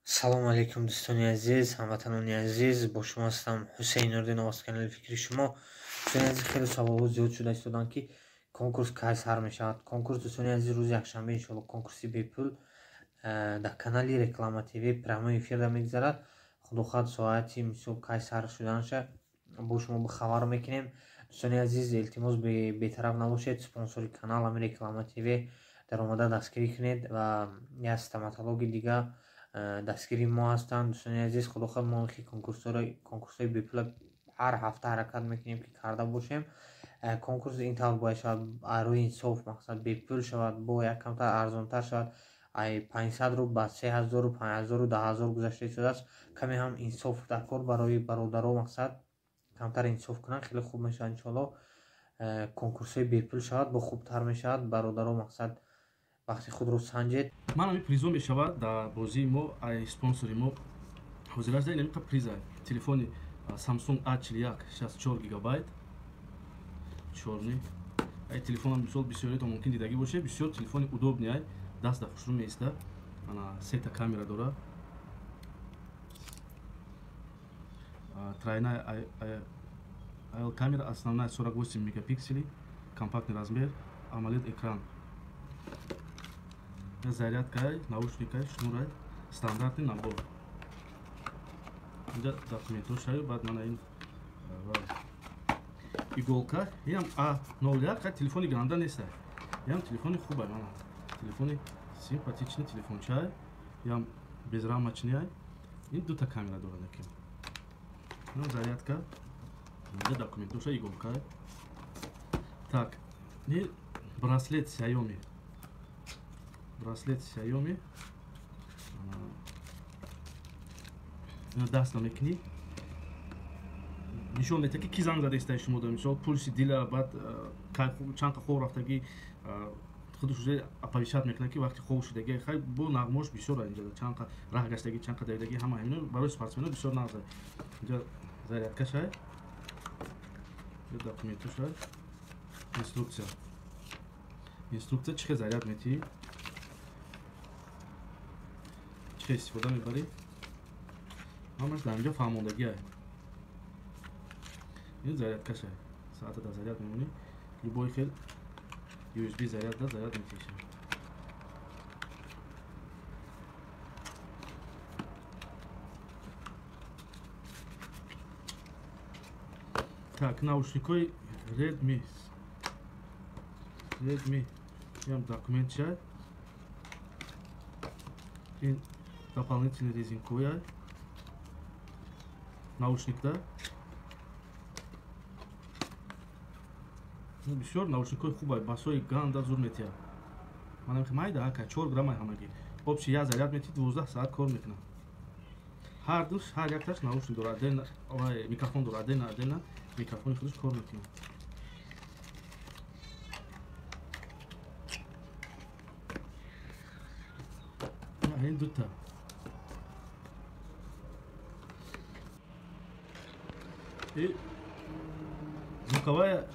Салому алейкум, дӯстони азиз, ҳамватанони азиз. Бо шумо ҳастам Ҳусейн Нурдинов аз канали Фикри шумо. Дӯстони азиз, хеле саволҳо зиёд шуда истоданд, ки конкурс кай сар мешавад. Конкурс, дӯстони азиз, рӯзи якшанбе, иншоалло, конкурси бепул дар канали Реклама ТВ прямой эфирда мегузарад. Худо хоҳад, соати, мисол, кай сар шуданаша бо шумо бихабар мекунем. Дӯстони азиз, илтимос, бетараф набошед. Спонсори канал ҳами Реклама ТВ, даромада дастгирӣ кунед ва як стоматологи дига дастгири мо ҳастанд. Дӯстони азиз, худо хоҳад, мо конкурсҳои бепула ҳар ҳафта ҳаракат мекунем, ки карда бошем. Конкурс ин тавр бояд шавад: рӯи инсоф, мақсад, бепул шавад, бо як камтар арзонтар шавад. Ай 500 рубл ба 3000-у 5000-у 10 000 гузашта истодааст. Каме ҳам инсоф дар кор барои бародаро, мақсад, камтар инсоф кунанд, хеле хуб мешавад, иншоалло. Конкурсҳои бепул шавад, бо хубтар мешавад. Бародаро, мақсад, вақти худро санҷед. Ман ҳамин призо мешавад дар бозии мо, ай спонсори мо ҳозир аст. Инамиқа приза: телефони Samsung A41, 64 гигабайт, чёрный. Ай телефонам, мисол, бисёрито мумкин дидагӣ бошед. Бисёр телефони удобный ай, даст да хушрӯ меиста. Ана, сета камера дора, тройная камера, основная 48 мегапикселей, компактный размер, AMOLED экран, зарядкай, наушникай, шнурай, стандартный набор. Инҷа документошаю. Баъд мана ин иголка. Ям А01, телефони ганда неста, ям телефони хубай. Мана, телефони симпатичный телефончай, ям безрамочный. Ин дута камера дорад, ки зарядка, инҷа документоша, иголка. Так, не, браслет Xiaomi, браслет Xiaomi. Даст намекунӣ, нишон медиҳад, ки ки занг зада истаи шумо. Мисол, пулси дила, баъд чанд қа хоб рафтагӣ, худаш уже оповещать мекунад, ки вақти хоб шудагӣ. Хай, бо нағмош бисёр инҷа, чанд қа раҳ гаштагӣ, чанд қа давидагӣ, ҳама ҳамино барои спортсмено бисёр нағз. Инҷа зарядкашай, документошай, инструкция. Инструкция чӣ хел заряд метиҳӣ, чӣ хел истифода мебарӣ, ҳамаш дар инҷо фаҳмондагиай. Ин зарядкашай, саата дар заряд мемонӣ, любой хел USB заряд да заряд метиҳиша. Так, наушникҳои Redmi, Redmi, ям документчай. Ин дополнительный резинкояй наушникда. Бисёр наушникҳои хубай, басои ганда зур метиҳад. Манам майда ака, 4 граммай ҳамагӣ. Общий як заряд метиҳ, 12 соат кор мекунад. Ҳар душ, ҳар якташ наушник дорад, отдельно микрофон дорад, отдельно, отдельно микрофони худаш кор мекунад. Ин дута и звуковая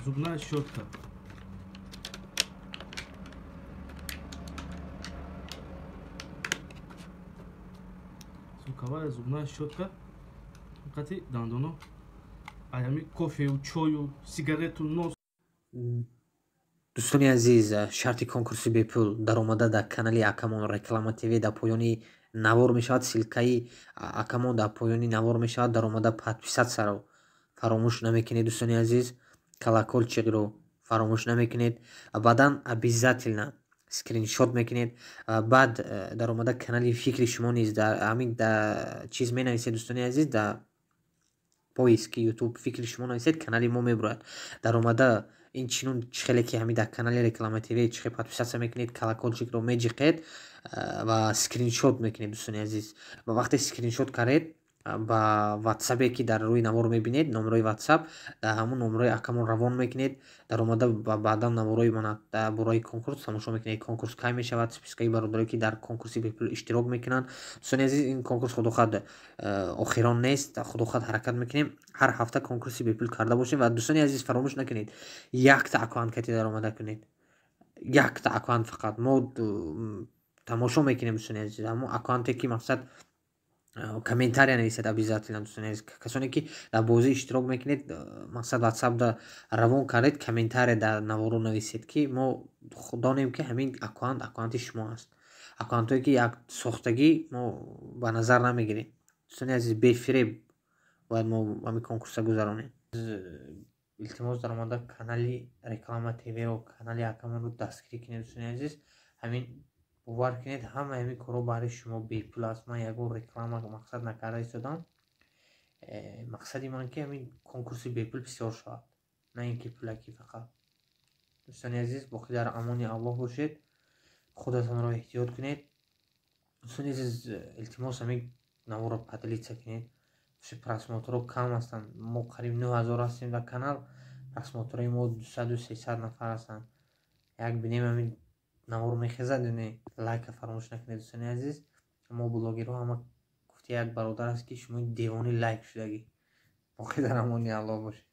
зубная щетка. Звуковая зубная щетка қати дандоно аями кофею, чою, сигарету, нос. Дӯстони азиз, шарти конкурси бепул: даромада дар канали акамон Реклама ТВ, дар поёни навор мешавад ссылкаи акамон, дар поёни навор мешавад. Даромада подписатьсяро фаромӯш намекунед, дӯстони азиз, колокольчикро фаромӯш намекунед. Баъдан обязательно скриншот мекунед. Баъд даромада канали Фикри шумо низ дар ҳамин чиз менависед, дӯстони азиз, дар поиски Ютуб «Фикри шумо» нависед, канали мо мебурояд. Даромада ин чинун чихеле ки ҳамин дар канали Реклама ТВ чихе подписаться мекунед, колокольчикро меҷиқед ва скриншот мекунед, дӯстони азиз. Ва вақте скриншот кардед, ба ватсапе, ки дар рӯи навор мебинед, номерои ватсап, дар ҳамон номерои акамон равон мекунед. Даромада баъдан наворои мана дар бораи конкурс тамошо мекунед, конкурс кай мешавад, спискаи бародарое, ки дар конкурси бепул иштирок мекунанд. Дӯстони азиз, ин конкурс, худо хоҳад, охирон нест. Худо хоҳад, ҳаракат мекунем, ҳар ҳафта конкурси бепул карда бошем. Ва, дӯстони азиз, фаромӯш накунед, якта аккаунт кати даромада кунед, якта аккаунт фақат. Мо Тамошо мекунем, дӯстони азиз, ҳамон аккаунте ки, мақсад, комментария нависед обязательно. Дӯстони азиз, касоне ки дар бозӣ иштирок мекунед, мақсад, ватсапда равон кардед, комментария дар наворо нависед, ки мо донем, ки ҳамин аккаунт аккаунти шумо аст. Аккаунтҳое ки як сохтагӣ, мо ба назар намегирем. Дӯстони азиз, бефиреб бояд мо ҳамин конкурса гузаронем. Илтимос, даромада канали Реклама ТВро, канали акамонро дастгирӣ кунед. Дӯстони азиз, ҳамин бовар кунед, ҳамаи ҳамин корҳо баҳри шумо бепул аст. Ман ягон реклама, мақсад, накарда истодам. Мақсади ман ки ҳамин конкурси бепул бисёр шавад, на ин ки пулакӣ фақат. Дӯстони азиз, боқӣ дар амони Аллоҳ бошед, худатонро эҳтиёт кунед. Дӯстони азиз, илтимос, ҳамин наворро поделиться кунед. Просмотрҳо кам ҳастанд. Мо қариб 9000 ҳастем дар канал, просмотрҳои мо 200-300 нафар ҳастанд. Як бинем, ҳамин навор мехезад не. Лайка фаромӯш накунед, дӯстони азиз. Мо блогерҳо ҳама гуфти як бародар аст, ки шумо девони лайк шудагӣ. Боқӣ дар амони Аллоҳ бошед.